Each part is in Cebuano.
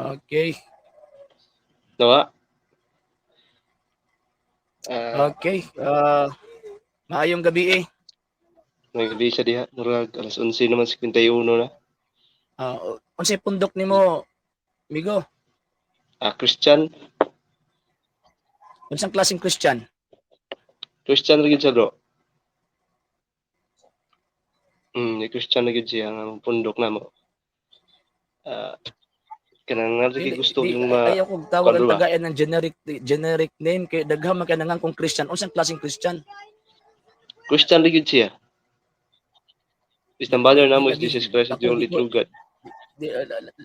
Okay. Nawa? Ah, Okay. Maayong gabi eh. May gabi sa diha, murag alas 11 naman 51 na. Unsay pundok nimo, amigo? Ah, Christian, Unsang klaseng Christian? Christian ra gyud siya, bro. Christian na gyud siya nga pundok namo. Ah, kanang nga Dili, gusto di, yung ma ayaw kog tawag ang kuan ba? Tagayan ng generic generic name kay daghan man kay nangang kung Christian. Unsang klaseng Christian? Christian ra gyud siya. Is ang banner namo is Lagi, Jesus Christ is the ako only di ko true God. Di,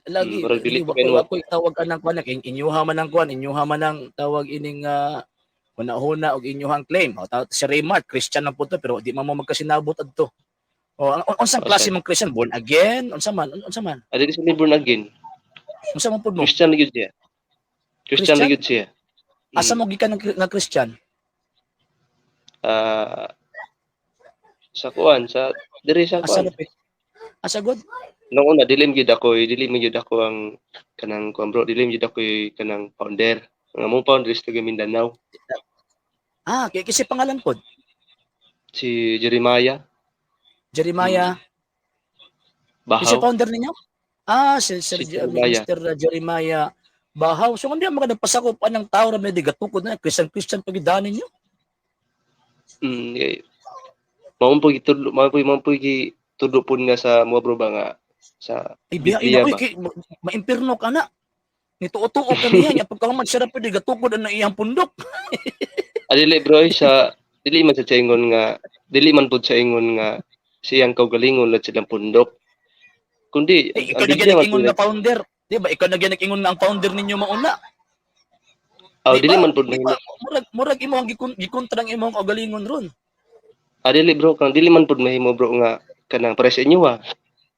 lagi Murag di dili pa wa kay ko no. ako'y tawag anang kuan kay inyuha man ang kuan, inyuha man ang tawag ining huna-huna og inyuhang claim. O, si Raymart, Christian lang po to, pero di man mo magkasinabot adto. O, unsang O, klase sir. mong Christian? Born again? Unsa man? Unsa man? Ah, dili siya born again. Unsa man pud mo? Christian ra gyud siya. Christian ra Christian? gyud siya. Asa mo gikan nga Christian? Ah, sa kuan, sa diri sa Asa kuan. na Asa god? Nung una dili man gyud ako ang kanang kuan, bro, dili man gyud ako kanang founder. Ang among founder is taga Mindanao. Ah, kay kasi pangalan pod. Si Jeremiah. Jeremiah. Kasi Bahaw. Founder ninyo? Ah, si Sir Si Jeremiah. Mr. Jeremiah Bahaw. So, hindi mo nagpasakop anang tao ra may gatukod na Christian Christian pag ninyo. Kay mao po gitudlo, mao po gitudlo po nga sa mga bro ba nga sa Ay, biya Biblia ina oy ba? kay maimpirno ka na. Nituo-tuo ka niya nya pagkahuman siya ra pwede gatukod ang iyang pundok. Ah, dili, bro, eh, sa dili man sa ingon nga dili man pud sa ingon nga siyang kaugalingon na silang pundok. Kundi Eh, ang ikaw na Biblia man nag-ingon pud nga founder. Di ba? Ikaw na nag-ingon nga ang founder ninyo mauna. Oh, Di dili ba? man pud Di ba? Murag imo ang gikontra ang imong kaugalingon ron. Ah, dili, bro, kang dili man pud mahimo, bro, nga kanang para sa inyo ha.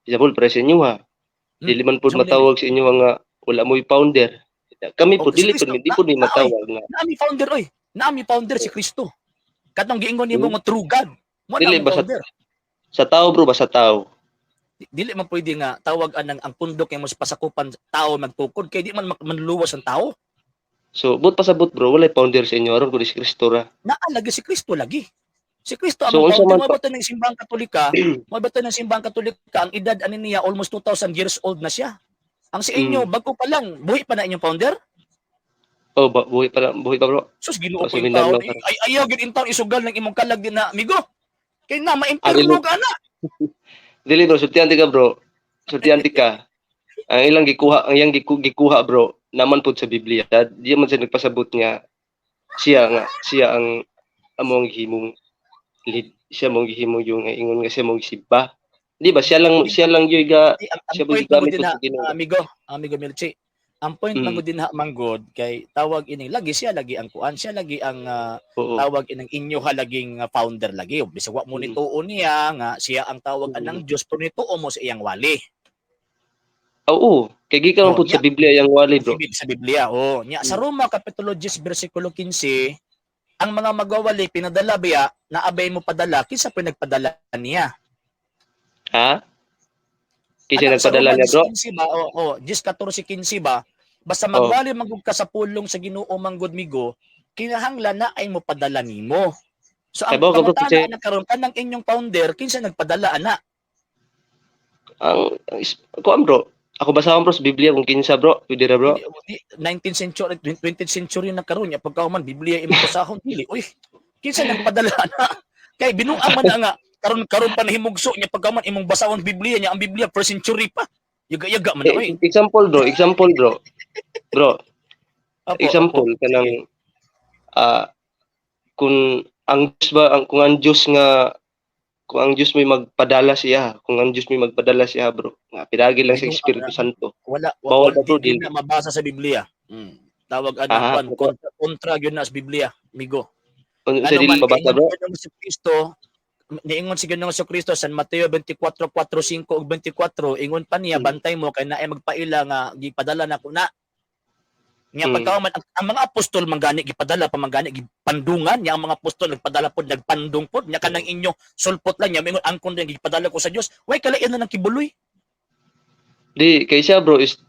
Example, para sa inyo ha. Dili man pud Sa matawag sa inyo nga wala mo'y founder. Kami Oh, pud si dili pud Kristo. di pud mi Na, matawag nga. Naami founder oy. Naami founder si Kristo. Katong giingon nimo nga true God. Mo na Dili ang ba founder. Sa tao, bro, ba, sa tao. Dili man pwede nga tawag anang ang pundok kay mo sa pasakupan tao magtukod kay di man manluwas ang tao. So, but pasabot, bro, walay founder sa inyo aron kundi si Kristo ra. Naa lagi si Kristo lagi. Si Kristo ang So, unsa founder man mo ba ng simbahang Katolika? Mo ba ng simbahang Katolika, ang edad ani niya almost 2000 years old na siya. Ang sa inyo bago pa lang, buhi pa na inyong founder? Oh, ba, buhi pa lang, buhi pa, bro. Sus, Ginoo Oh, ko sa in Mindanao taon. pa. Ay, ayaw gyud in taon isugal ng imong kalag din na amigo. Kay na maimpirno dili. ka na. Dili, bro, sultian ti ka, bro. Sultian ti ka. Ang ilang gikuha, ang iyang gikuha, bro, naman pud sa Biblia. Di man siya nagpasabot nga siya ang among gihimong lead, siya mong gihimong yung ingon nga siya mong gisimba. Di ba siya lang yung ga Di, ang siya mo point gigamit man din pud ha, sa Ginoo. Amigo, amigo Milchi. Ang point man din ha manggod kay tawag ining lagi siya lagi ang kuan, siya lagi ang tawag inang inyo halaging founder lagi. Bisag wa mo nituo niya nga siya ang tawag anang Dios, pero nituo mo sa iyang wali. Oo, kay gikan man Oh, pud sa nya. Biblia yang wali, bro. Sa Biblia, oh. Nya sa Roma kapitulo 10 bersikulo 15, ang mga magwawali pinadala biya na abay mo padala, kinsa pa nagpadala niya? Ha? Kinsa Anak, sa nagpadala Roma niya, bro? 10:15 ba? Oo, oh, 10:14-15 ba? Basta magwali manggod ka sa pulong sa Ginoo manggod migo, kinahanglan na ay mo padala nimo. So ang Kabaw ka, bro, pangutana na karon kanang inyong founder, kinsa nagpadala ana? Ang kuan, bro. Ako basahon, bro, sa Biblia kung kinsa, bro. Pwede ra, bro. Di, 19th century, 20th century na karon nya pagkauman Biblia imong basahon, dili. Uy, kinsa nagpadala ana? Kay binuang man na nga karon karon pa nahimugso nya pagkauman imong basahon Biblia nya ang Biblia first century pa. Yaga-yaga man na Eh, oy. Example, bro, example, bro. Bro, Apo, example apo. Kanang kung ang Diyos ba ang kung ang Diyos nga kung ang Diyos may magpadala siya, kung ang Diyos may magpadala siya, bro. Nga pidagi lang sa Binuang Espiritu na. Santo. Wala Bawal wala ba, bro, di dili? na mabasa sa Biblia. Tawag ana Ah, kwan kontra, kontra gyud na sa Biblia, migo. Kung sa Ano dili man mabasa, kay bro? ingon si Kristo, niingon si Ginoong Kristo San Mateo 24:4, 5 ug 24, ingon pa niya, "Bantay mo kay naay magpaila nga gipadala nako na." Nya pagkauman ang mga apostol manggani gipadala pa manggani gipandungan niya ang mga apostol nagpadala pod nagpandong pod nya kanang inyo sulpot lang niya mingon angkon din gipadala ko sa Dios way kalain na ng kibuloy. Di kay siya, bro, is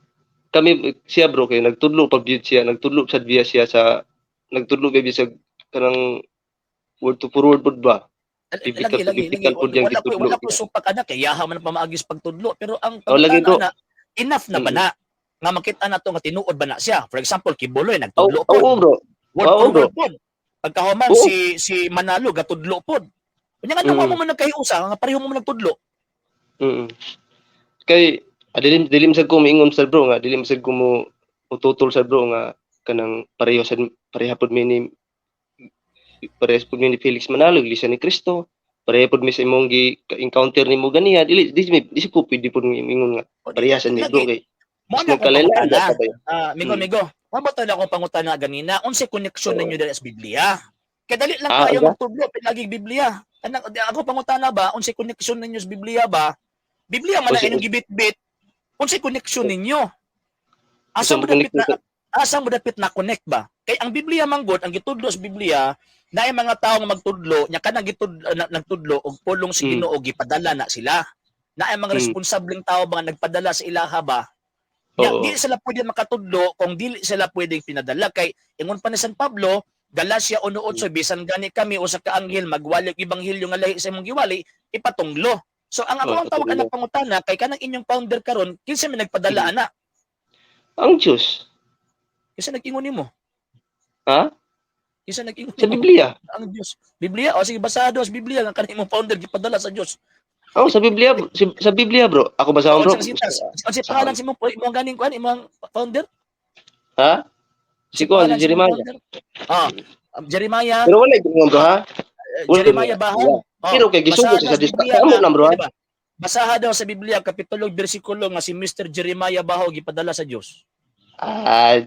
Kami siya, bro, kay nagtudlo pa gyud siya, nagtudlo sad biya siya sa nagtudlo biya sa kanang word to forward pud ba? Lagi, Biblical lagi, lagi. biblical pud yang Wala ko gitudlo. Wala ko supak ana kay yaha man ang pamaagis pagtudlo, pero ang Oh, lagi, pangutana bro. na enough na ba na nga makita na to nga tinuod ba na siya? For example, Quiboloy nagtudlo Oh, pod. oo, bro. Word Oo, for bro. word pod. Pagkahuman si Manalo gatudlo pod. Unya nga mo man nagkahiusa nga pareho mo man nagtudlo. Kay dilim dilim sad ko miingon sad, bro, nga dilim sad ko mo ututol sad, bro, nga kanang pareho sad pareha pud mi ni parehas pud mi ni Felix Manalo, Iglesia ni Cristo. Pareha pud mi sa imong gi encounter nimo ganiha, dili di ko pwede pud miingon nga pareha sad ni, bro, kay Mo mas na akong magkalala pangutana. pa ba? Ah, migo, migo. Mo ba akong pangutana ganina? Unsay koneksyon ninyo diri sa Biblia? Kay dali lang kayo aga? magtudlo pinagig Biblia. Kanang ako pangutana ba, unsay koneksyon ninyo sa Biblia ba? Biblia man ang Unsay inyong gibitbit. Unsay koneksyon ninyo? Asa Unsay mo dapit na connection? Asa mo dapit na connect ba? Kay ang Biblia manggod, ang gitudlo sa Biblia, naay mga tawo nga magtudlo, nya kanang gitudlo na, nagtudlo og pulong sa Ginoo gipadala na sila. Naay mga responsableng tao ba nga nagpadala sa ilaha ba? Nya, dili sila pwede makatudlo kung dili sila pwedeng pinadala kay ingon pa ni San Pablo, Galacia 1:8, bisan gani kami usa ka anghel magwali og ebanghelyo nga lahi sa imong giwali, ipatunglo. So ang ako Oh, ang tawag patunglo. anak pangutana kay kanang inyong founder karon, kinsa may nagpadala ana? Ang Diyos. Kinsa nag-ingon nimo? Ha? Kinsa nag-ingon Sa nimo? Biblia. Ang Dios. Biblia? O sige, basado sa Biblia nga kanang imong founder gipadala sa Dios. Oh, sa Biblia, sa Biblia, bro. Ako basahon, bro. Unsa sitas? Unsa pangalan sa imong imong ganing kuan imong founder? Ha? Si kuan, Pangalan si sa imong Jeremiah. founder? Ah, Jeremiah, Pero wala gyud, bro, ha? Wala Jeremiah gyud. Bahan. Oh, Pero kay gisugo basahan siya daw sa Diyos. Biblia Amo nga, lang, bro, ha? di ba? Basaha daw sa Biblia kapitulo bersikulo nga si Mr. Jeremiah Baho gipadala sa Dios. Ah,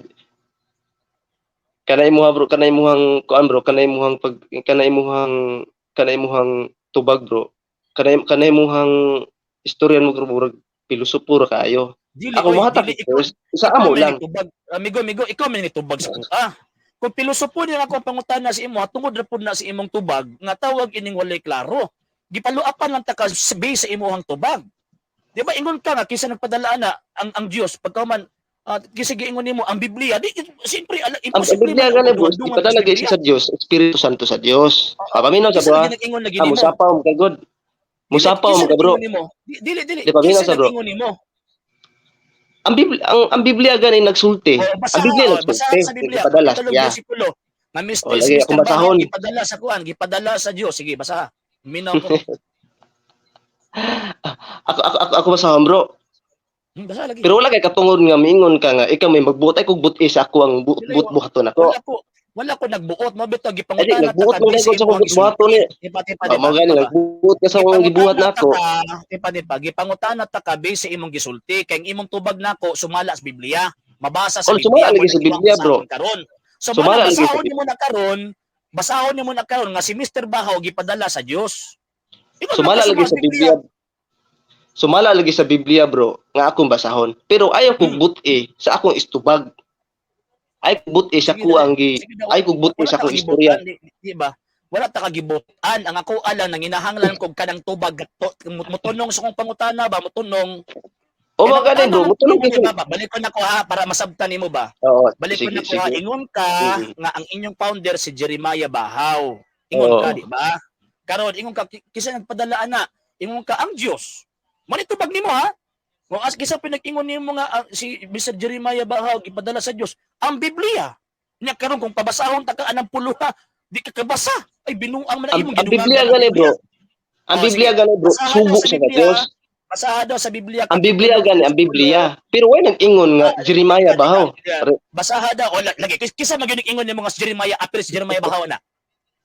kanay mo, bro, kanay muhang kuan, bro, kanay muhang pag kanay muhang tubag, bro. Kanay muhang istorya mo, bro, murag pilosopo ra kaayo. Dili Ako oy, mohatag dili ikaw, sa ikaw amo may lang. nitubag. Amigo, amigo, ikaw may nitubag sa kuha. Kung pilosopo niya ako ang pangutana sa imo, tungod ra pud na sa imong tubag, nga tawag ining walay klaro. Gipaluapan lang ta ka sa base sa imong tubag. Di ba ingon ka nga kinsa nagpadala na ang Dios pagka man kinsa giingon nimo ang Biblia, di siyempre ala, Ang imposible Biblia man gani, bro, magdungan ipadala sa gyud Biblia. sa Dios, Espiritu Santo sa Dios. Paminaw sa Kinsa bro, ha? lagi nag-ingon lagi Ah, nimo? musapaw mo kagod. Musapaw Kinsa mo ka, bro. nag-ingon nimo? Dili, dili. Di paminaw Kinsa sa bro. nag-ingon nimo? Ang Biblia ang Biblia gani nagsulti. Oh, Ang basaha, Biblia oh, basaha nagsulti, sa Biblia. nagpadala Kapitulo siya. bersikulo. Nga Mr. Oh, lagi Mr. akong Baho basahon. gipadala sa kuan, gipadala sa Dios. Sige, basaha. Minaw ko. Ako basahon, bro. Basa lagi. Pero wala kay katungod nga miingon ka nga ikaw may magbuot ay kog buot sa ako ang buot Dili, buot buhaton ako. Wala ko nagbuot mo bitaw Ay, di, gipangutana ta nagbuot ka mo base gani sa imong akong buhaton ni. Tipa, tipa, Oh, tipa, mao gani tipa. nagbuot ka sa akong gibuhat Gipangutana nako. ta ka, tipa, tipa, gipangutana ta ka base sa imong gisulti kay ang imong tubag nako sumala sa Biblia. Mabasa sa Oh, sumala Biblia lagi sa kung Biblia, ikaw ang bro. basahon karon. So Sumala mana lagi sa basahon nimo na karon, basahon nimo na karon nga si Mr. Bahaw gipadala sa Dios. Ingon man Sumala ka lagi sumala sa Biblia. Sumala lagi sa Biblia, bro, nga akong basahon. Pero ayaw kog buti sa akong istubag. Ay kog buti sa Sige, kuang gi Sige daw, ay kog buti wala sa ta akong istorya. kagibutan, di ba? Wala ta kagibutan. Ang ako alang nanginahanglan kog kanang tubag to, mutunong sa kong pangutana ba, mutunong. O mga gani, bro, mutulong kay kay ba? Balik ko na ko ha para masabtan nimo ba. Oo, Balik ko sige, na ko ha. sige. Ingon ka nga ang inyong founder si Jeremiah Bahaw. Ingon Oo. ka, di ba? Karon ingon ka kinsa nagpadala ana? Ingon ka ang Dios. Manitubag nimo ha. Kung as kinsa pinag-ingon nimo nga si Mr. Jeremiah Bahaw gipadala sa Dios, ang Biblia. Nya karon kung pabasahon ta ka anang pulo ha, di ka kabasa. Ay binuang man Ang, imong ang gidungagan Biblia ang gani, Biblia. bro. Ang Oh, Biblia sige. gani, bro, Basahan daw sugo sa siya sa Biblia. Dios. Basaha daw sa Biblia. Ang Biblia gani, ang Biblia. Pero way nag-ingon nga Jeremiah Bahaw. Basaha daw o lagi kisa magyud ingon nimo nga si Jeremiah apil si Jeremiah Bahaw na.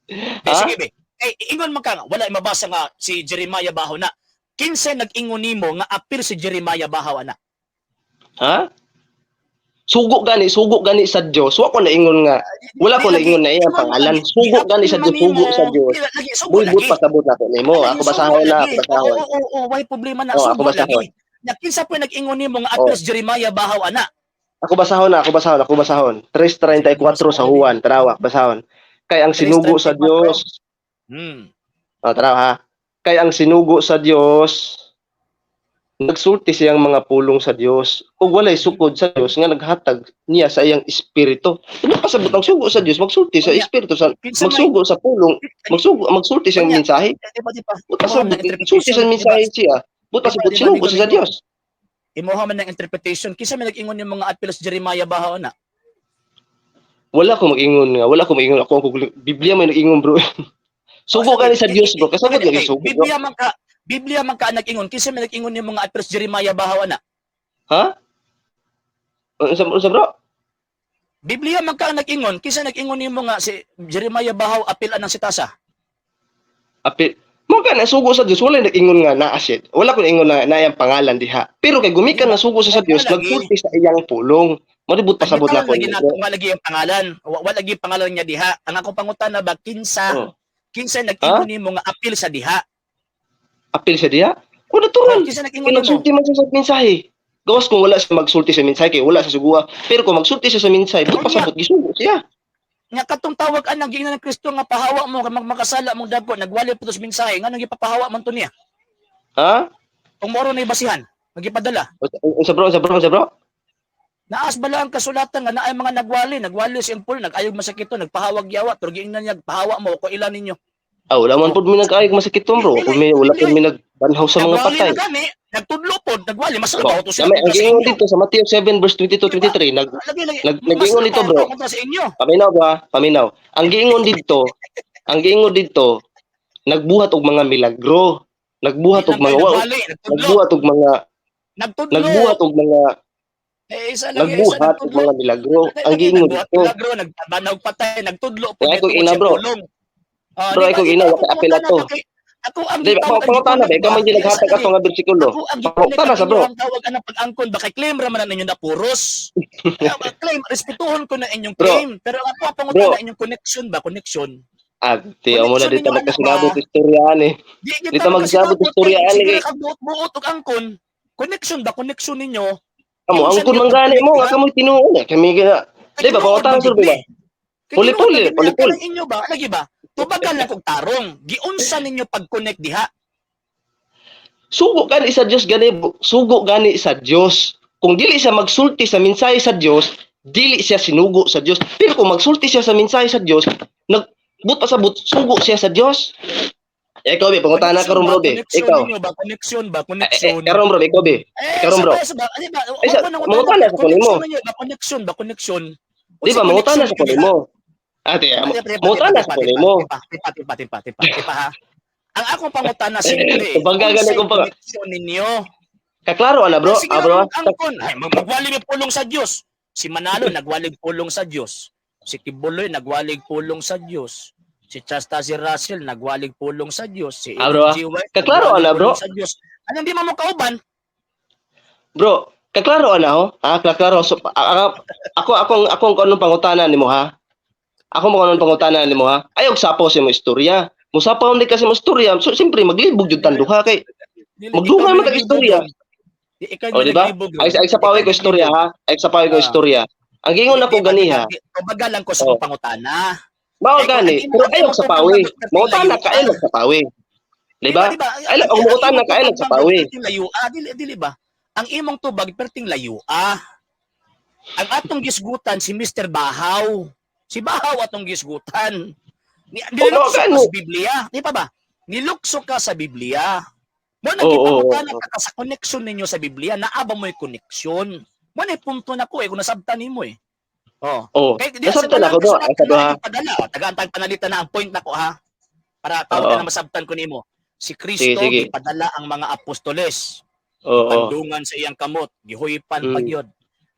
Be, Ha? sige be. Eh ingon man ka nga wala mabasa nga si Jeremiah Bahaw na. Kinsa nag-ingon nimo nga apil si Jeremiah Bahaw ana? Ha? Sugo gani sa Dios. Wa ko naingon nga. Wala ko Di, lagi, naingon na iyang ingon man pangalan. lagi, Sugo gani sa giapil Dios, man sugo nimo. sa Dios. Di, lagi sugo Buy lagi. but pasabot nako nimo. Lagi, Ako sugo basahon na, lagi. ako basahon. Oo, way problema na Oo, ako sugo basahon. lagi. Nya kinsa po nag-ingon nimo nga apil si Jeremiah Bahaw ana? Ako basahon na, ako basahon, ako basahon. 3:34 sa Juan, tarawa, basahon. Kay ang sinugo sa 3:34. Dios, oh, tarawa ha. Kay ang sinugo sa Dios Nagsulti siyang mga pulong sa Dios ug walay sukod sa Dios nga naghatag niya sa iyang espiritu. Ano pasabot ang sugo sa Dios magsulti sa Unya, espiritu sa kinsa may magsugo sa pulong, magsugo magsulti siyang Unya, mensahe. Di ba? But Imoha pasabot man ang sulti sa interpretation, di ba? mensahe siya. But Di ba, pasabot di ba, sinugo migo, siya sa migo? Dios. Imoha man ang interpretation. Kinsa may nag-ingon yung mga apil sa Jeremiah bahaw na? Wala ko mag-ingon nga, wala ko mag-ingon ako ang Biblia may nag-ingon, bro. Sugo ka ni sa Dios, bro. Kasabot nga Okay, sugo, bro. Biblia man ka nag-ingon. Kinsa may nag-ingon yung mga apil sa Jeremiah bahaw na? Ha? Unsa, bro? Biblia man ka nag-ingon. Kinsa nag-ingon yung mga si Jeremiah bahaw apil anang sitasa? Apil mo ka na sugo sa Dios, wala nag-ingon nga naa siya. Wala ko ingon na naa ang pangalan diha. Pero kay gumikan na sugo siya sa Dios, Wala lagi. nagsulti sa iyang pulong. Mo di but pasabot na Ang ko. lagi na wala lagi ang pangalan. Wala lagi ang pangalan niya diha. Ang akong pangutana ba, kinsa Oh. kinsa nag-ingon nimo nga apil sa diha? Apil siya diha? O natural. Kinsa Kay nag-ingon nimo? nagsulti man siya sa mensahe. Gawas kung wala siya magsulti sa mensahe kay wala sa suguha. Pero kung magsulti siya sa mensahe, but pasabot gisugo siya. Nga katong tawag anang giingnan ng Kristo nga pahawa mo kay magmakasala mong dagko, nagwali po mensahe, nganong gipapahawa man to niya? Ha? Kung moro na basihan, magipadala. Unsa, bro? Unsa, bro? Unsa, bro? Naas bala ang kasulatan nga naay mga nagwali, nagwali si Paul, nag-ayog masakito, nagpahawag yawa, pero giingnan niya pahawa mo ko ilan ninyo. Ah, wala man pud mi nag-ayog masakit bro. Kung may wala pud mi nagbanhaw sa mga Nagwali patay. na gani, nagtudlo pod, nagwali mas Bo, labaw to sila Dami, ang kontra sa giingon inyo. dito sa Matthew 7 verse 22 23, nag Lagi lagi. nag Mas nag-ingon dito, labaw bro. to kontra sa inyo. Paminaw ba? Paminaw. Ang giingon dito, nagbuhat og mga milagro. Nagbuhat og Di lang mga kayo wow, nagwali, nagtudlo. nagbuhat og mga Nagtudlo. nagbuhat og mga Eh, isa lagi, isa nagbuhat og nagtudlo. mga milagro. Ang giingon Nagbuhat dito. milagro, nagbanawg patay, nagtudlo po Kaya tungod akong ina, sa bro. pulong. Ah, Bro, di ba, akong di ina, ba, wala ako apel ato. pangutana kay ako ang Di ba, gitawag ang pangutana ba giconnect ikaw ba? man Isa naghatag lagi. ato nga bersikulo. Ako ang giconnect Pangutana ang sa, bro. inyong tawag anang pag-angkon ba kay claim ra man na ninyo na puros. Kaya, claim, respetuhon ko na inyong Bro. claim. Pero ako ang pangutana Bro. inyong connection ba? Connection. Ate, amo na Connection dito ninyo, ano magkasinabot ba? istoryahan eh. Di Dito kita magkasabot magkasinabot istorya kay ani sige kay ra kag buot-buot og angkon. Connection ba? Connection ninyo. Amo Kinsa angkon ninyo man gani mo pag-connect nga diha? kamoy tinuod eh. Kami gina. Kay Di ba tinuod pangutana man sur gid ba? ni. Kay tinuod Puli-puli, man gid ni ang puli-puli. kanang inyo ba? Lagi ba? Tubagal lang kog tarong. Giunsa ninyo pag-connect diha? Sugo gani sa Dios gani, bro. Sugo gani sa Dios. Kung dili siya magsulti sa mensahe sa Dios, dili siya sinugo sa Dios. Pero kung magsulti siya sa mensahe sa Dios, nagbut pa sa but, sugo siya sa Dios. Eh, ikaw be, pangutana Connection karon ba? bro be. Connection Ikaw. ninyo ba? Connection ba? Eh, eh, Connection. karon bro, ikaw be. Eh, Karon sa bro. ba, sa ba, di ba, Eh, sa, wag mo nang mangutana utana, sa kunin mo. connection ninyo ba? Connection ba? Connection. Di Unsa ba, mangutana connection sa ninyo kunin diha? mo. Ate, Tipa, tipa, mangutana tipa, sa tipa, kunin tipa, mo. tipa, tipa, tipa, tipa, tipa, tipa, ha. Ang akong pangutana simple. Kumbaga gani Unsay kung pang connection ninyo? Kaklaro ana bro, Ah, sige ah, bro. lang angkon. Ay, magwali may pulong sa Dios. Si Manalo nagwalig pulong sa Dios. Si Kibuloy nagwalig pulong sa Dios. Si Chasta si Russell nagwalig pulong sa Dios. Si Ah, bro. G. White Kaklaro nagwalig ana bro. pulong sa Dios. Anong di man mo kauban? Bro, kaklaro ana ho. Ah, kaklaro. So, ako ako ako ang kanong pangutana nimo ha. Ako mo kanong pangutana nimo ha. Ayaw sapaw sa imo istorya. Musapaw ni kasi mo istorya. So siyempre maglibog jud tan duha kay Dili, magdungan ikaw man may tag naglibog istorya. ron. Di, ikaw O may di ba? naglibog Ay ron. ay sa Ikaw pawi ko istorya naglibog. ha. Ay sa pawi ko Ah. istorya. Ang gingon Di nako ba, di ba, ganiha. tubagal lang ko sa Oh. pangutana. Mao Eh, kung gani, ang imong pero ang ayaw imong sa tubag pawi. nga perting Mangutana ka layua. ayaw sa pawi. Di Di ba? ba, di ba? Ay, Ang ang mangutana imong ka ayaw tubag sa bang pawi. perting layua, dili dili ba? Ang imong tubag perting layua. Ang atong gisgutan si Mr. Bahaw. Si Bahaw atong gisgutan. Ni Oo, nilukso ka gani. sa Biblia, di pa ba? Nilukso ka sa Biblia. Mo Oo, oo, nagipangutana oo. ka sa connection ninyo sa Biblia, naa ba mo'y connection? Mo na punto na ko eh kung nasabtan nimo eh. Oh. Oh, Kay di sa nasabtan balang ako do. Ay kasulatan sa duha. na ipadala. Oh, tagaan tag panalita na ang point nako ha. Para para Oo. ka na masabtan ko nimo. Si Sige, Kristo sige. gipadala ang mga apostoles, Oo. pandungan sa iyang kamot, gihuypan pagyod.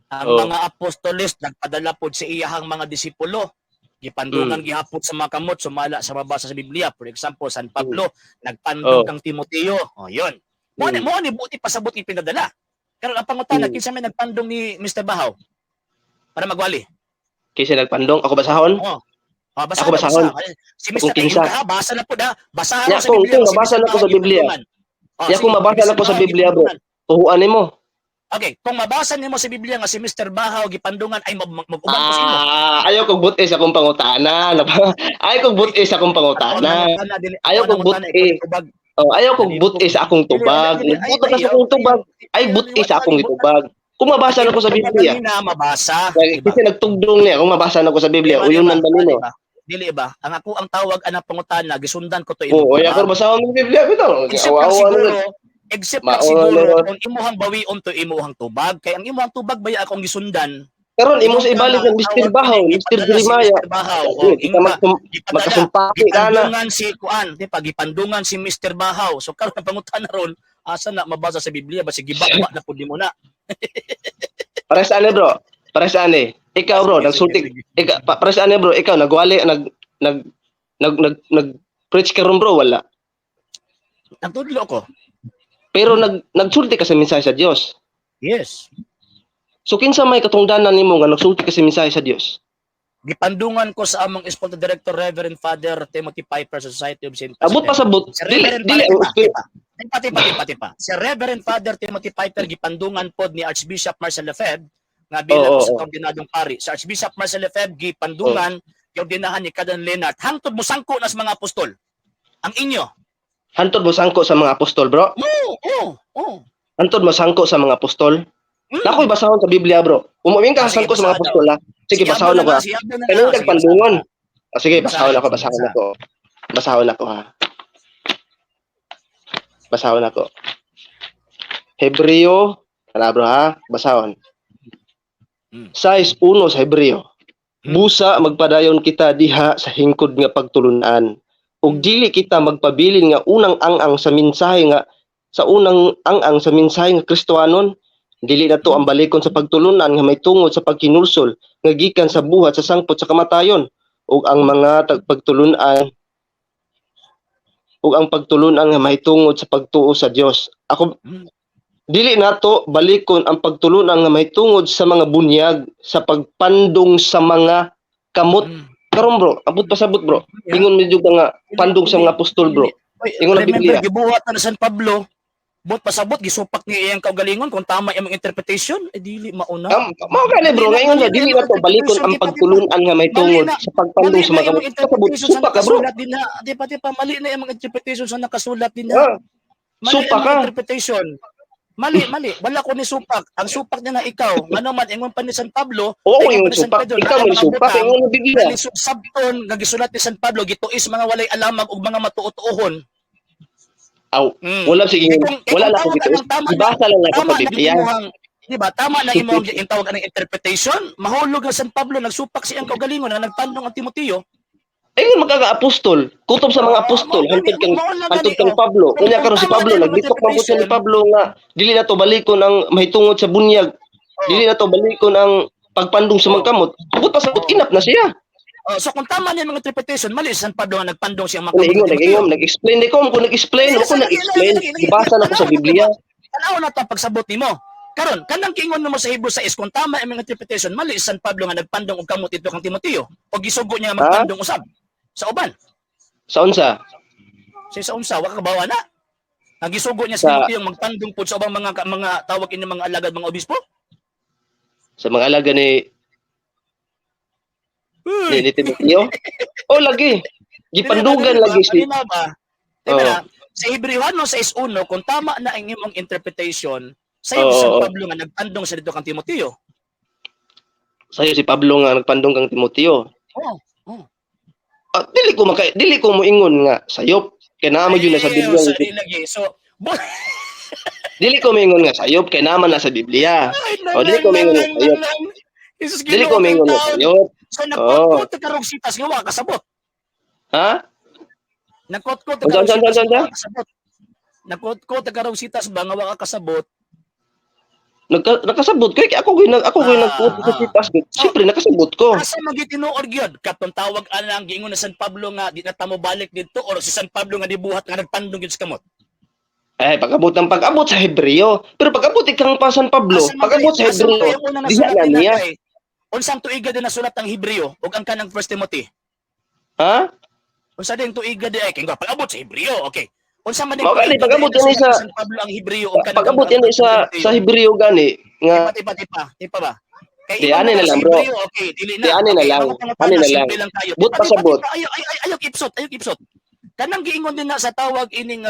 Ang mga apostoles nagpadala pod sa iyahang mga disipulo, gipandungan gihapon sa mga kamot sumala sa mabasa sa Biblia. For example, San Pablo nagpandong kang Timoteo. Oh, yun. Mo ni mo ni buti pasabot ni pinadala. Karon ang pangutana kinsa may nagpandong ni Mr. Bahaw para magwali. Kinsa nagpandong? Ako basahon? Oh. Ah, basa Ako na, basahon. basa. Si Kung Mr. kinsa. Ayun ka, basa na po da. Basahan Ya mo sa kung Biblia kung si mabasa Mr. na ko Bahaw sa Biblia. gipandungan. Oh, Ya sige, kung mabasa Mr. na ko sa Bahaw Biblia, bro. gipandungan. Tuhuan nimo. Okay, kung mabasa nimo sa Biblia nga si Mr. Bahaw gipandungan ay mag-uban ko sa imo. Ah, ayaw kog buti sa akong pangutana. Ayaw kog buti sa akong Ako ang pangutana. nangutana dili, ako Ayaw ang kog nangutana buti. ikaw tubag. Oh, ayaw kog buti sa akong tubag. Nagbuta ka sa akong tubag. Ay buti sa akong gitubag. Kung mabasa na ko sa Biblia. Kanina mabasa, diba? Kasi nagtugdong niya kung mabasa na ko sa Biblia, Diba, uyon diba? man ba nino? Diba? Dili ba? Ang ako ang tawag anang pangutana, gisundan ko to imong Oo, ay tubag. ako basahon ng Biblia bitaw. Except lang Awa-awa siguro, na. except lang Mao siguro na. kung imuhang bawion to imuhang tubag, kay ang imuhang tubag baya akong gisundan. Karon imo sa ibalik ng Mr. Bahaw, Mr. Gipadala si Jeremiah. Mr. Bahaw. Oh, Kita inga, gipadala. magkasumpaki ka na. Gipandungan si kuan, di pa gipandungan si Mr. Bahaw. So karon ang pangutana ron, asa na mabasa sa Biblia ba sige ba na pud nimo na. Para sa ano, bro? Para sa ano? Ikaw, bro, Sige, nagsulti. sige, sige. Ikaw, para sa ano, bro? Ikaw nagwali, nag nag nag nag nag preach ka ron, bro, wala. Nagtudlo ko. Pero nagsulti ka sa mensahe sa Dios. Yes. So kinsa may katungdanan nimo nga nagsulti ka sa mensahe sa Dios? Gipandungan ko sa among Sponsor Director Reverend Father Timothy Piper sa Society of St. Abot pa sa but Si dili Reverend dili Father, ang tipa, tipa, tipa, tipa, tipa. Si Reverend Father Timothy Piper gipandungan pod ni Archbishop Marcel Lefebvre nga bilang Oo, sa oo. ordinadong pari. Si Archbishop Marcel Lefebvre gipandungan giordinahan ni Cadan Leonard hangtod mosangko na sa mga apostol. Ang inyo. Hantod mo sangko sa mga apostol, bro. Oo. Hantod mo sangko sa mga apostol. Mm. Nakoy basahon sa Biblia, bro. Umuwing ka Ah, sige, sangko sa mga basahon apostol, ha. Sige, basahon ako, ha. Sige, abdo na Kanang lang. Sige, kagpandungan. Ah, sige, Basahan, basahon ako, sige, basahon basa. ako. Basahon ako, ha. Basahon ako. Hebreo, tara bro ha, basahon. 6:1 sa Hebreo. Busa magpadayon kita diha sa hingkod nga pagtulunan. Ug dili kita magpabilin nga unang ang-ang sa mensahe nga sa unang ang-ang sa mensahe nga Kristohanon, dili na to ang balikon sa pagtulunan nga may tungod sa pagkinulsol nga gikan sa buhat sa sangpot sa kamatayon ug ang mga pagtulunan ug ang pagtulunan nga mahitungod sa pagtuo sa Dios. Ako dili nato balikon ang pagtulunan nga mahitungod sa mga bunyag sa pagpandong sa mga kamot. Karon bro, abot pasabot bro. Ingon medyo ka nga pandong sa mga apostol, bro. Oy, Ingon ang remember, Biblia. gibuhat na ni San Pablo. Bot pasabot gisupak niya iyang kaugalingon kung tama imong interpretation, eh dili mauna. Mao gani bro, nga ingon siya dili nato balikon ang pagtulunan nga mahitungod sa pagpandong Mali sa na mga imong kamot. Pasabot, interpretation sa supak ka, bro. nakasulat din na. Di pa, mali na imong interpretation sa nakasulat din na. Ah, Mali supak imong ka. interpretation. Mali, mali. Wala ko ni supak. Ang supak niya na ikaw. Ngano man ingon pa ni San Pablo, Oo, ingon ingon pa ni San supak. Pedro, Ikaw na may mga supak, butang, ingon ang Biblia. Kani sabton nga gisulat ni San Pablo gituis mga walay alamag ug mga matuotuohon. Aw, wala sige, wala Kung na ako tama dito. ka ng tama na- Ibasa lang ako Tama sa na Biblia. imuhang, di ba? Tama na imong yung tawag anang interpretation. Mahulog ang San Pablo nagsupak siyang kaugalingon na nagtandong ang Timoteo. Ingon magkaka-apostol, kutob sa mga Oo, apostol, hantod kang mao lang hantod gani, kang oh. Pablo. Kung Unya karon si tama Pablo na imong nagbitok man pud siya ni interpretation. Pablo nga dili na to balikon ang mahitungod sa bunyag. Oh. Dili na to balikon ang pagpandong sa mga kamot. Abot pa sa Oo. inap na siya. Oh, so kung tama niya mga interpretation, mali si San Pablo nga nagpandong siyang mga Kung ingon, Timoteo. nag-ingon, nag-explain di ko, kung nag-explain, ako nag-explain, gibasa na ko sa Biblia. Tanaw na to ang pagsabot nimo. Karon, kanang kiingon nimo sa Hebrew 6 kung tama ang mga interpretation, mali si San Pablo nga nagpandong og kamot dito kang Timoteo o gisugo niya nga magpandong usab sa uban. Sa unsa? Sa unsa wa ka kabawa na. Ang gisugo niya si Sa- Timoteo magpandong pud sa ubang mga tawag ini mga alagad, mga obispo. Sa mga alaga ni Timoteo. Oh, lagi. Gipandugan lagi si Kanina ba? Di ba Oo. na? Sa Hebreohano 6:1, kung tama na ang imong interpretation, sa Oo, si San oo. Pablo nga nagpandong sa dito kang Timoteo. Sayo si Pablo nga nagpandong kang Timoteo. Oh. Ah, dili ko moingon nga sayop kay naa man gyud na sa Ay, Biblia. sa lagi. So, Dili ko moingon nga sayop kay naa man na sa Biblia. ay, Oh, dili ko moingon nga sayop. Jesus, Dili ko moingon nga sayop. So, nagkot-kot ka karong sitas nga wa kasabot. Ha? Nagkot-kot Unsa, ka karong unsa, sitas unsa, nga unsa? wa kasabot. Nagkot-kot ka karong sitas ba nga wa ka kasabot? Nakasabot ko kay ako gyud nagkuot sa sitas. Siyempre nakasabot ko. Asa man gyud tinuod gyud katong tawag anang giingon na San Pablo nga di na ta mo balik didto or si San Pablo nga dibuhat nga nagpandong gyud sa kamot. Eh, pag-abot ng pag-abot sa Hebreo. Pero pag-abot ikang pa San Pablo, Asa man pag-abot sa asa man Hebreo, kay ang unang diha nasulat na din niya. kay? Unsang tuiga din nasulat ang Hebreo ug ang kanang 1 Timothy? Ha? Unsa din tuiga di ay kay nga pag-abot sa Hebreo, okay. Unsa man din Mao gani, tuiga pag-abot din yan nasulat sa- ni San Pablo ang Hebreo ug kanang Pag-abot yan sa Hebreo gani nga Tipa, tipa, tipa ba? Kay Di, ingon ani mo na sa lang, bro. Hebreo, okay, dili na. Di, ani na Okay, lang. mga pangutana, Ani na lang. simple lang tayo. But Tipa, pasabot. tipa, Ayaw, ayaw, ayaw, ayaw, ipsot, ayaw, ipsot. Kanang giingon din na sa tawag ining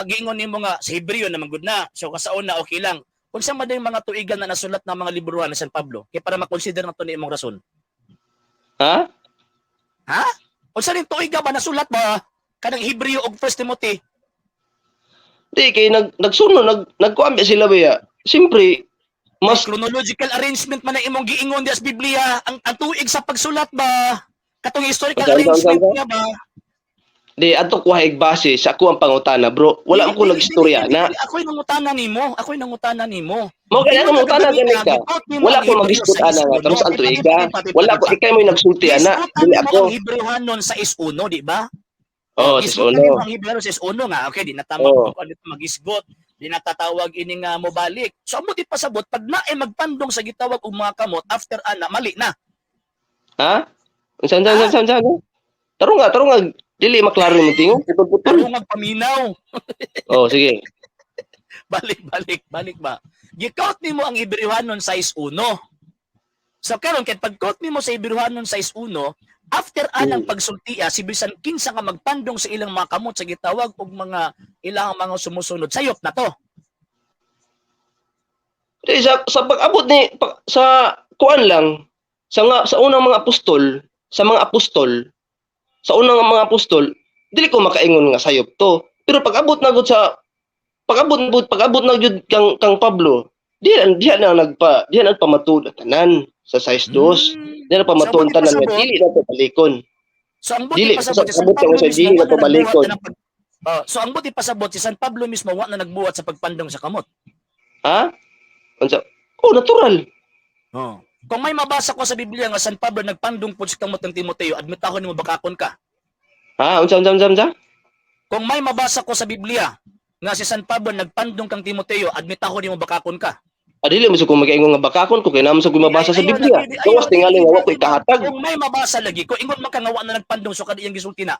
giingon nimo nga sa Hebreo naman gud na. So kasaon na okay lang. Unsa man din mga tuigan na nasulat ng mga librohan ni San Pablo? Kay para makonsider na to ni imong rason. Ha? Ha? Unsa ning tuiga ba nasulat ba kanang Hebreo og First Timothy? Di kay nagsuno, nagkuan ba sila ba ya? Siyempre mas Chronological arrangement man ang imong giingon di sa Biblia. Ang tuig sa pagsulat ba? Katong historical Unsa, unsa, unsa, arrangement unsa? niya ba? Di adto ko haig base sa ako ang pangutana, bro. Wala ko Dili, nagstorya dili, na. dili. Ako'y nangutana nimo. Ako'y nangutana nimo. Mao kay ang mangutana gani ka. Wala ko mag-dispute ana nga tapos ang tuiga. Wala ko, ikay mo'y nagsulti ana, dili ako. Ang Hebreohanon sa 6:1, di ba? Oh, sa Gisgutan uno. nimo ang Hebreo sa 6:1 nga. Okay, di na tama Oh. ano magisgot. Di natatawag ini nga mobalik. So amo di pasabot pag naay magpandong sa gitawag og mga kamot after ana, mali na. Ha? Unsa, unsa, unsa, unsa, unsa? Tarong nga, tarong nga, dili maklaro imong tingog, putol-putol. Tarong nga paminaw. Oh, sige. Balik, balik, balik ba? Gi-count nimo ang Hebreohanon sa 6:1. So karon kay pag-count nimo sa Hebreohanon sa 6:1, after anang pagsultiya si bisan kinsa nga magpandong sa ilang mga kamot sa gitawag og mga ilang mga sumusunod, sayop na to. Di, sa pag-abot ni sa kuan lang sa nga sa unang mga apostol, sa mga apostol, sa unang mga apostol, dili ko makaingon nga sayop to. Pero pag-abot na gud sa pag-abot na gyud kang Pablo, diha na nagpa diha na nagpamatud ang tanan sa size dos. Diha na pamatuod So, tanan nga pasabot. dili na to balikon. So ang buti Dili, pasabot si San sabot Pablo ka sa mismo dili wa na to na nagbuhat balikon. na ng Oh, so ang buti pasabot si San Pablo mismo wa na nagbuhat sa pagpandong sa kamot. Ha? Unsa? Oh, natural. Oh. Kung may mabasa ko sa Biblia nga San Pablo nagpandong pud sa kamot ng Timoteo, admitahon nimo bakakon ka. Ha? Unsa, unsa, unsa, unsa? Kung may mabasa ko sa Biblia nga si San Pablo nagpandong kang Timoteo, admitahon nimo bakakon ka. Ah, dili mo sa kung magaingon nga bakakon ko kay naman sa kung mabasa sa Ay, ayaw Biblia. lagi, ayaw Gawas tingali nga wa ko'y lagi. kahatag. Kung may mabasa lagi, kung ingon man ka nga wa na nagpandong so kada iyang gisulti na.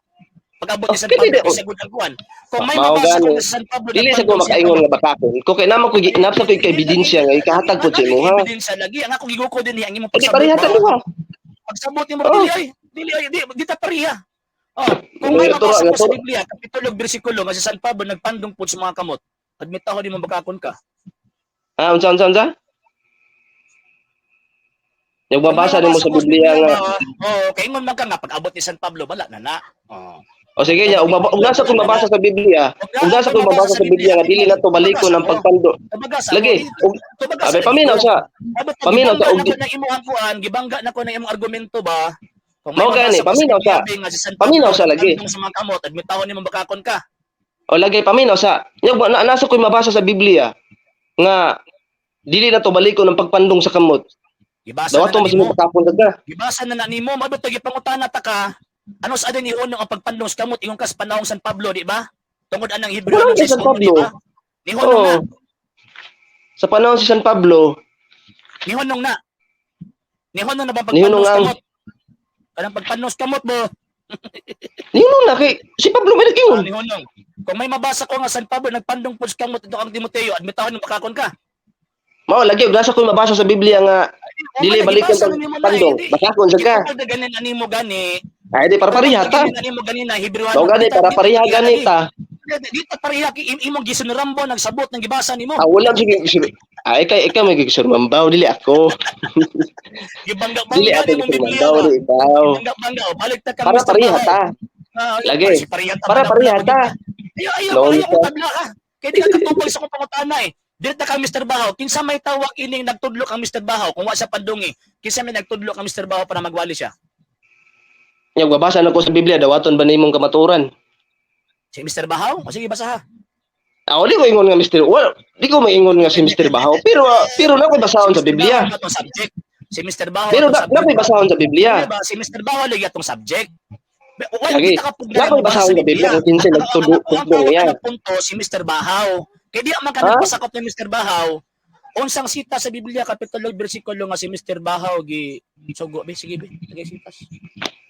Pag-abot ni San Okay, Pablo, dili. kay sagud ang kuan. Kung may Mao mabasa ko gani. nga si San Pablo Dili sa ko nagpandong sa makaingon nga bakakon. Ko kay naman ko napsa ko kay ebidensya nga ikahatag po sa imuha. Ebidensya lagi. Ang ako giguko din ang imong Di pagsabot. pareha ta duha. Pagsabot nimo Oh. dili ay, dili ay, di ta pareha. Oh, kung may Turo, mabasa ko sa turo. Biblia, kapitulo ug bersikulo nga si San Pablo nagpandong pud sa mga kamot. Admit ako nimo bakakon ka. Ah, unsa, unsa, unsa? Yung mabasa nimo sa ko Biblia nga. Oh, kay ingon man ka nga pag-abot ni San Pablo wala na na. Oh. O sige nya, ug nasa kong mabasa sa Biblia, ug nasa kong mabasa sa Biblia nga dili na to balikon ang pagpando. Lagi, ug abay paminaw sa paminaw sa og na imong kuan, gibangga na ko na imong argumento ba? Kung may Mao gani, mabasa ko sa paminaw sa. Biblia nga si San Paminaw Pablo sa lagi. nagpandong sa mga kamot, admitahon nimo bakakon ka. O lagi paminaw sa. Nya na, nasa ko'y mabasa sa Biblia nga dili na to balikon ang pagpandong sa kamot. Gibasa Dawato na mas nimo. mo bakakon ka. Gibasa na na nimo, mabot gipangutana ta ka. Ano sa adin ihunong ang pagpandong sa kamot ingon kas panahong San Pablo, di ba? Tungod anang Hebreo Panahon sa ni San 6:1, di Pablo. ba? Nihunong na, Oo. Sa panahon si San Pablo, nihunong na. Nihunong na ba Nihunong pagpandong sa ang- kamot? Kanang pagpandong sa kamot mo, nihunong na kay si Pablo may nag-ingon. Nihunong. Kung may mabasa ko nga San Pablo nagpandong pud sa kamot ito kang Timoteo, admitahon mo bakakon ka. Mao lagi ug nasa ko'y mabasa sa Biblia nga dili Oh, balikon gibasa pag na nimo na, pandong. hindi. Bakakon sa ka. Gitawag na ganin animo gani. Ay di para pareha ta. Ganin animo gani na Hebreo. Mao gani para pareha gani ta. Dito pareha ki imong gisunrambo nagsabot ng gibasa nimo. Ah, wala sige sige. Ay kay ikaw may gisurmambaw dili ako. Dili Gibangga-bangga ako nimo Biblia. gisurmambaw dili ikaw. Bangga-bangga oh, balik ta kang Para Mr. pareha Bahaw. ta. Ah, Lagi. si pareha ta. Para pareha ta. Ayaw, ayaw, Noon ayaw ka. ko tabla ha. Kay di ka katubag sa akong pangutana eh. Dito ka Mr. Bahaw, kinsa may tawag ining nagtudlo kang Mr. Bahaw kung wa siya pandungi. Kinsa may nagtudlo kang Mr. Bahaw para magwali siya? Nya babasa na ko sa Biblia dawaton ba nimong kamaturan? Si Mr. Bahaw? O sige, basa ha. Ah, wala ko ingon nga Mr. Wala, di ko maingon nga si Mr. Bahaw, pero pero na ko'y basahon Si sa Mr. Biblia. Bahaw atong subject. Si Mr. Bahaw Pero atong na subject. ko'y basahon sa Biblia. Di ba? Si Mr. Bahaw lagi atong subject. Wala Lagi. kita kapugnan Na ko'y basahon sa Biblia kung kinsa nagtudo tugtong niya. Ang punto si Mr. Bahaw. Kay di man ka Ha? nagpasakop ni Mr. Bahaw. Unsang sita sa Biblia kapitulo bersikulo nga si Mr. Bahaw gi sugo be, sige be, lagay sitas.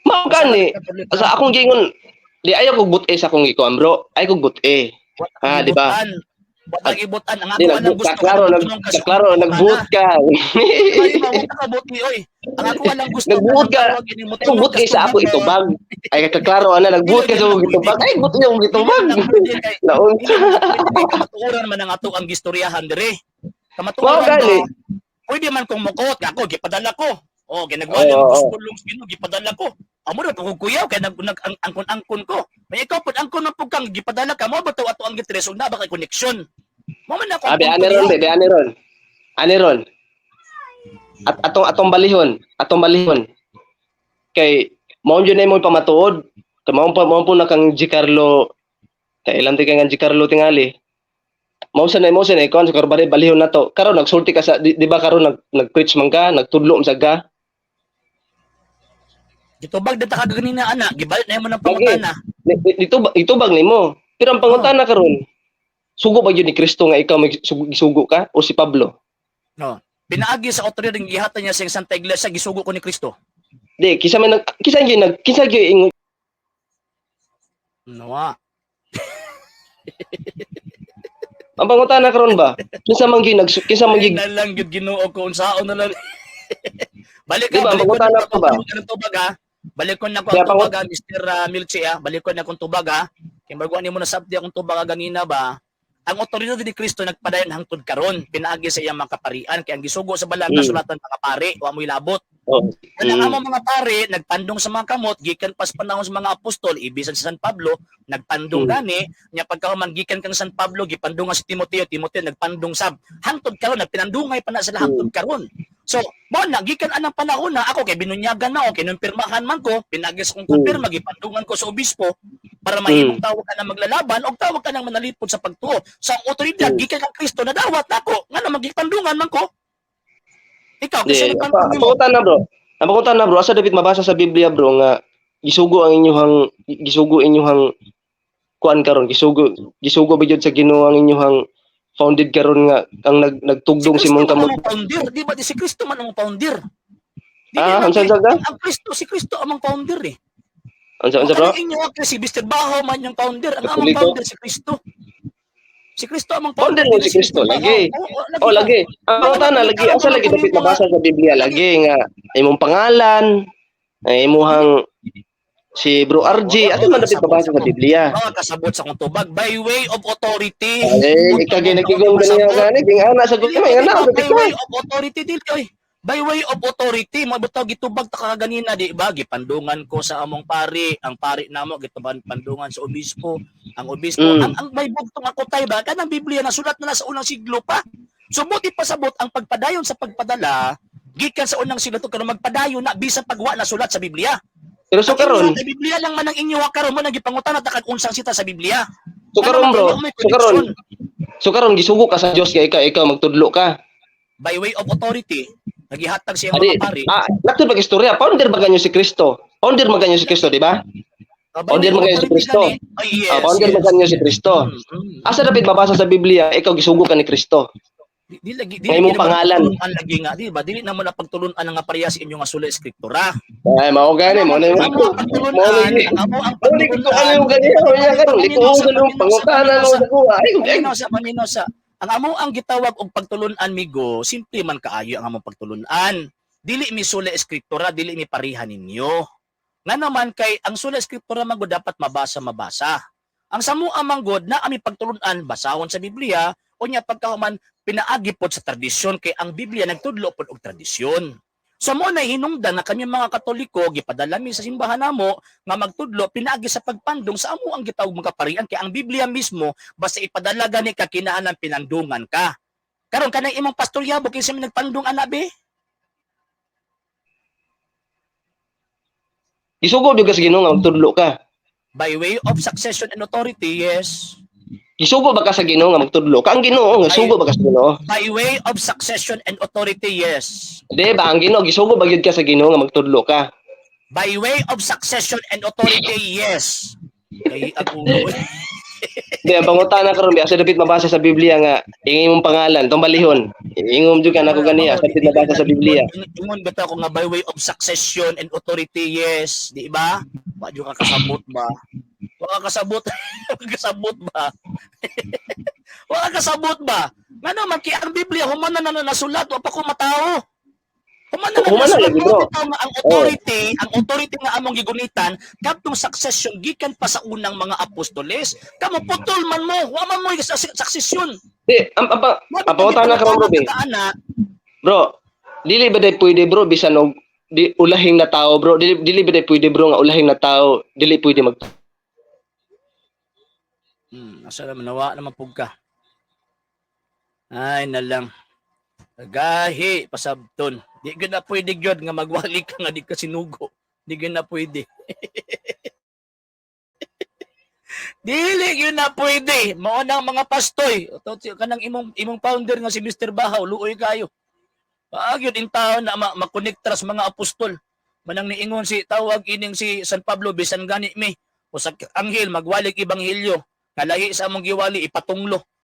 Mao gani sa akong giingon di ayaw kog buti sa akong gikuan, bro. Ay kog buti. Ah, di ba? Wala gibutan ang Di ako lang nagbuot gusto ka, klaro, ka, nag, ka sa klaro, nagbuot ka. Ay, ba, wala ka buti oy. Ang ako lang gusto Nagbuot ka. kanang tawag ini mo Nagbuot kay sa ako itubag. Ay kaklaro ana, nagbuot ka sa akong gitubag. Ay, buot yung gitubag. Naon. Kamatuoran man ang ato ang gistoryahan dire. Mao Kamatuoran gani. ba? Pwede man kong mukot ako gipadala ko. Oh, ginagawa Oo, ng oo. gospel lungs Ginoo gipadala ko. Amo na pud kuyaw kay nag nag ang angkon-angkon ko. May ikaw pud angkon man pud kang gipadala ka mo ba ato ang gitres ug na ba kay connection. Mo man ako Abi ani ron, be, ani ron. Ani ron. At atong atong balihon, atong balihon. Kay mao jud na imong pamatuod. Kay mao po na kang Gicarlo, kay ilang ti kay nga Gicarlo tingali. Mao sa na ikaw sa karbari balihon na to. Karon nagsulti ka sa di ba karon nag-preach man ka, nagtudlo man sa ka. Gitubag data ka ganina ana, gibalik na imo ng Lagi. pangutana. Dito itubag nimo. Pero ang pangutana karon, sugo ba yun ni Kristo nga ikaw may sugo ka o si Pablo? No. Pinaagi sa otoridad ang gihatag niya sa Santa Iglesia, gisugo ko ni Kristo. Di kisa man nag kisa gyud nag kisa gyud ingon Nawa. ang pangutana karon ba? Kinsa man gyud nag kinsa man gyud Na lang gyud Ginoo ko unsaon na lang. Balik Di ka, ba, balik ko pangutana na ko ba? ang tubag ha. Balik ko na ko Kaya ang tubag ha, Mr. Milche ha. Balik ko na akong tubag ha. Kay bago ani mo nasabdi akong tubag ha, ganina ba. Ang otoridad ni Kristo nagpadayon hangtod karon, pinaagi sa iyang mga kaparian kay ang gisugo sa balang kasulatan mga pare, wa mo'y labot. Oh. Wala nga mga pare, nagpandong sa mga kamot, gikan pas panahon sa mga apostol, ibisan sa San Pablo, nagpandong gani, nya pagkahuman gikan kang San Pablo, gipandong nga si Timoteo, Timoteo nagpandong sab. Hangtod karon nagpinandungay pa na sila hangtod karon. So, mo na gikan anang panahon na ako kay binunyagan na ako, kinumpirmahan man ko, pinagis kong kumpirma, gipandungan ko sa obispo para mahimong tawag ka na maglalaban o tawag ka nang manalipod sa pagtuo. Sa ang otoridad gikan kang Kristo nadawat nako, ngano magipandungan man ko. Ikaw Di, kasi ang nagpandung nimo. pangutana bro. Ang pangutana bro, asa dapit mabasa sa Biblia bro nga gisugo ang inyuhang gisugo inyuhang kuan karon, gisugo gisugo ba jud sa Ginoo ang inyuhang founded karon nga ang nagtugdong si Kristo mong man kamot. ang founder, di ba? Di si Kristo man ang founder. Di Ah, ba, unsa unsa ka? ang Kristo, si Kristo among founder eh. Unsa unsa bro? Ang inyo kasi si Mr. Baho man yung founder, ang among Katoliko? founder si Kristo. Si Kristo among Founder mo dili si Kristo, Mr. Baho. lagi. Oo, Oh, lagi. Ang pangutana lagi, asa lagi dapit mabasa sa Biblia lagi nga imong pangalan, ay imuhang si Bro RJ, asa man dapit mabasa sa Biblia? Mga kasabot sa kong tubag by way of authority. Ay, ikaw ginagigong ganiya gani, ging ana sa Dili, gugma, ana sa by tika. way of authority dili oy. By way of authority, mo bitaw gitubag ta ka ganina di ba? Gipandungan ko sa among pari, ang pari namo gituban pandungan sa obispo, ang obispo, ang may bugtong ako tay ba kanang Biblia nasulat na, na sa unang siglo pa. So buti pasabot ang pagpadayon sa pagpadala gikan sa unang siglo to karon magpadayon na bisan pagwa na sulat sa Biblia. Pero so Ang inyo, karon, kay Biblia lang man ang inyo karon mo nang gipangutana ta kag unsang sita sa Biblia. so karon Ano bro, man, may so karon, connection. so karon gisugo ka sa Dios kay ikaw magtudlo ka. By way of authority, nagihatag siya Adi, mga pari. ah, laktod pag istorya, founder ba kanyo si Kristo? Founder man kanyo si Kristo, di ba? By Founder way of man kanyo si authority Kristo. gani. Ay, yes, Ah, founder yes. man kanyo si Kristo. Asa dapit mabasa sa Biblia, ikaw gisugo ka ni Kristo? Di lagi di Ngay mong lagi naman pangalan. pagtulunan lagi nga, di ba? Dili naman na pagtulunan nga parehas inyo nga sula eskriptura. Ay, mao gani mo na Ang mo. mga pagtulunan, ang amo ang Mo ni ko ano yung gani, mo niya karon, di ko ganun pangutana mo sa kuha. Ay, ay, Paminaw sa paminaw sa ang amo ang gitawag og pagtulunan migo, simple man kaayo ang among pagtulunan. Dili mi sula eskriptura, dili mi pareha ninyo. Nga naman kay ang sula eskriptura man gud dapat mabasa mabasa. Ang samo amang god na ami pagtulunan basahon sa Biblia unya pagkahuman pinaagi pod sa tradisyon kay ang Biblia nagtudlo pod og tradisyon. So mo na hinungdan na kami mga Katoliko gipadala mi sa simbahan namo nga magtudlo pinaagi sa pagpandong sa amo ang gitawag mga kaparian kay ang Biblia mismo basta ipadala gani ka kinahanglan pinandungan ka. Karon kanang imong pastor yabo kinsa may nagpandong ana be? Gisugo gyud ka sa Ginoo nga magtudlo ka. By way of succession and authority, yes. Gisugo ba ka sa Ginoo nga magtudlo ka? Ang Ginoo nga sugo ba ka sa Ginoo? By way of succession and authority, yes. Di ba ang Ginoo gisugo ba gyud ka sa Ginoo nga magtudlo ka? By way of succession and authority, yes. Kay ang ulo. Di ang pangutana karon bi asa dapit mabasa sa Biblia nga ingin mong pangalan tong balihon. Ingom jud ka nako ganiya asa dapit mabasa sa Biblia. Ingon bitaw ko nga by way of succession and authority, yes. Di ba? Wa jud ka kasabot ba? Wa ka kasabot. Wa ka kasabot ba? Wa ka kasabot ba? Ngano man kay ang Biblia human na na nasulat wa pa ko matao. Human na Human na lagi, bro. Ang authority, ang authority nga among gigunitan kadtong succession gikan pa sa unang mga apostoles. Kamo putol man mo, wa man mo succession. Di, ang pangutana karon, bro, eh. Ana, Bro, dili ba day pwede, bro, bisan og di ulahing na tao, bro, dili ba day pwede, bro, nga ulahing na tao dili pwede mag Asa naman nawa naman pug ka. Ay na lang. Gahi pasabton. Di gyud na pwede gyud nga magwali ka nga di ka sinugo. Di gyud na pwede. Dili gyud na pwede. Mao nang mga pastoy. To kanang imong imong founder nga si Mr. Bahaw, luoy kayo. Paag yun in taon na makonekta sa mga apostol. Manang niingon si tawag ining si San Pablo bisan gani mi o sa anghel magwalig ebanghelyo nga lahi sa among giwali ipatunglo.